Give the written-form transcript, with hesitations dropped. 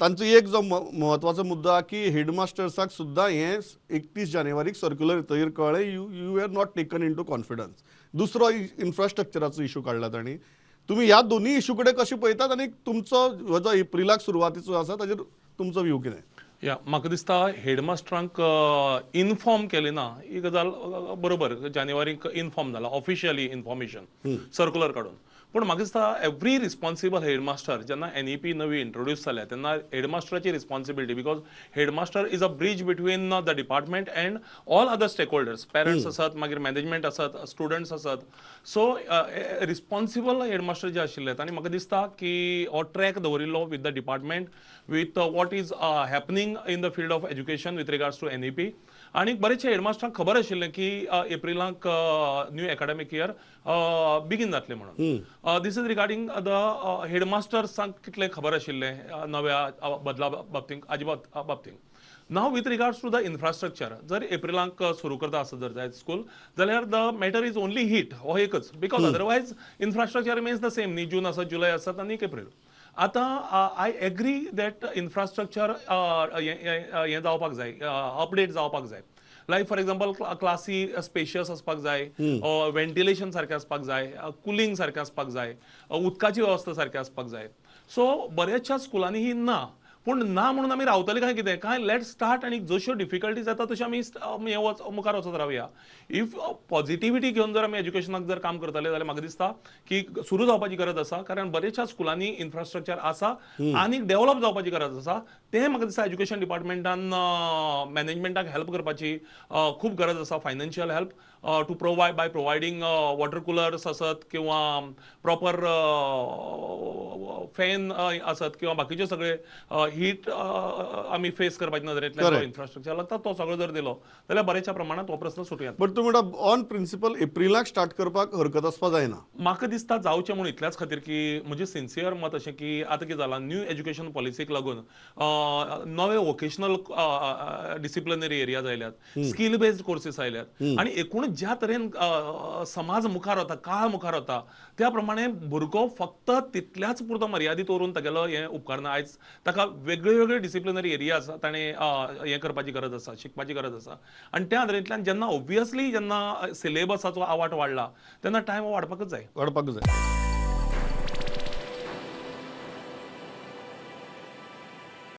तांचो एक जो म्हत्वाचो मुद्दो आहा की हेडमास्टर्साक सुद्दां हें 31 जानेवारीक सर्क्युलर येतकीर कळ्ळें. You are not taken into confidence. दुसरो इन्फ्रास्ट्रक्चराचो इशू काडला तांणी. तुमी ह्या दोन्ही इशू कडेन कशें पळयतात आनी तुमचो हो जो एप्रिलाक सुरवातीचो आसा, ताजेर तुमचो व्यू कितें? या, म्हाका दिसता हेडमास्टरांक इन्फॉर्म केलें ना ही गजाल बरोबर. जानेवारीक इन्फॉर्म जाला ऑफिशियली, इन्फॉर्मेशन सर्क्युलर काडून. पूण म्हाका दिसता एवरी रिस्पॉन्सिबल हेडमास्टर, जेन्ना एनईपी नवी इंट्रोड्यूस जाल्या तेन्ना हेडमास्टराची responsibility, because headmaster is a bridge between the department and all other stakeholders, parents आसत, मागीर मॅनेजमेंट आसत, स्टुडंट्स आसत. सो रिस्पॉन्सिबल हेडमास्टर जे आशिल्ले तांणी म्हाका दिसता की हो ट्रॅक दवरिल्लो with the department, with what is happening in the field of education with regards to NEP. आनी बरेचशे हेडमास्टरांक खबर आशिल्लें की एप्रिलाक न्यू एकाडेमीक इयर बिगीन जातलें म्हणून. This is regarding the हेडमास्टर्सांक कितलें खबर आशिल्लें नव्या बदला बाबतींत, हाजे बाबतींत. Now, with regards to the infrastructure, जर एप्रिलाक सुरू करता आसत जर जायत स्कूल जाल्यार the matter is only heat हो एकच, because otherwise infrastructure remains the same न्ही. जून आसत, जुलय आसत आनी एप्रील. आतां I agree that infrastructure हें जावपाक जाय, अपडेट जावपाक जाय. लायक फॉर एग्जाम्पल, क्लासी स्पेशियस आसपाक जाय, व्हेंटिलेशन सारकें आसपाक जाय, कुलींग सारकें आसपाक जाय, उदकाची वेवस्था सारकी आसपाक जाय. सो बऱ्याचशा स्कुलांनी ही ना. पूण ना म्हणून आमी रावतले काय कितें काय? Let start आनी जश्यो डिफिकल्टीज येता तश्यो आमी हें वच मुखार वचत रावया. If positivity घेवन जर आमी एज्युकेशनाक जर काम करतले जाल्यार म्हाका दिसता की सुरू जावपाची गरज आसा, कारण बऱ्याचशा स्कुलांनी इन्फ्रास्ट्रक्चर आसा आनी डेव्हलप जावपाची गरज आसा. तें म्हाका दिसता एज्युकेशन डिपार्टमेंटान मॅनेजमेंटाक हेल्प करपाची खूब गरज आसा, financial help to provide by providing water coolers आसत किंवा प्रॉपर फॅन आसत किंवा बाकीचे सगळे हीट आमी फेस करपाच्या नदरेंतल्यान जो इन्फ्रास्ट्रक्चर लागता तो सगळो जर दिलो जाल्यार बऱ्याचशा प्रमाणात हो प्रस्न सुटूं येता. बट तूं म्हणटा, ऑन प्रिन्सिपल एप्रिलाक स्टार्ट करपाक हरकत आसपा जायना. म्हाका दिसता जावचें म्हणून इतल्याच खातीर की म्हजें सिन्सियर मत अशें की आतां कितें जालां, न्यू एज्युकेशन पॉलिसीक लागून नवे वोकेशनल डिसिप्लिनरी एरियाज आयल्यात, स्कील बेस्ड कोर्सीस आयल्यात आनी एकूण ज्या तरेन समाज मुखार वता, काळ मुखार वता, त्या प्रमाणे भुरगो फक्त तितल्याच पुरतो मर्यादीत उरून तागेलो हें उपकारना. आयज ताका वेगळे वेगळे डिसिप्लिनरी एरियाज ताणें हें करपाची गरज आसा, शिकपाची गरज आसा. आनी त्या नदरेंतल्यान जेन्ना ओब्वियसली जेन्ना सिलेबसाचो आवाट वाडला तेन्ना टायम वाडपाकच जाय. वाडपाक जाय.